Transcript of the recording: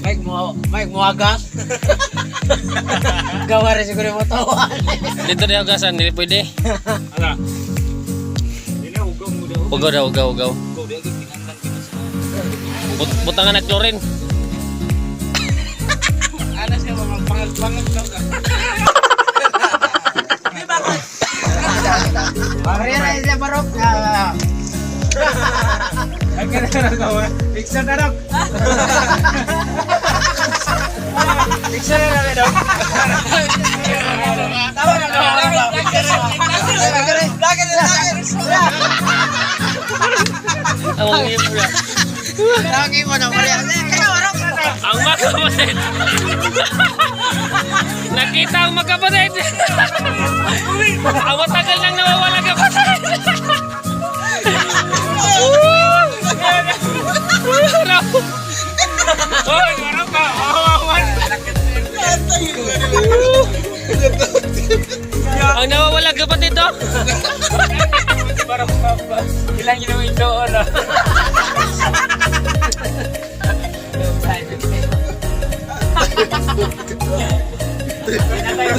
Mike mo, Mike mo agas. Gawa rin siguro mo tawa. Dito na hugasan, dili pwede. Ala. Dili ugaw mo daw. Ugaw daw, ugaw, ugaw. Ugaw di agad kinanglan kini sa. Butangan na chlorine. Ana siya mga pangag-pangag daw ka. Maria na sila barok. Ah. Ay kana na gawa. Picture na dok. Picture na na dok. Tama na, tama na. Ang imo na. Lagi mo na Maria. Kaya barok. Ang magkapatid. Nakita ang magkapatid. Ang matagal nang nawawala kapatid. Oy, ano ka? Oh, Ang nawawala kapatid oh. Parang ilang ginawa ito ano. Pinatay ko,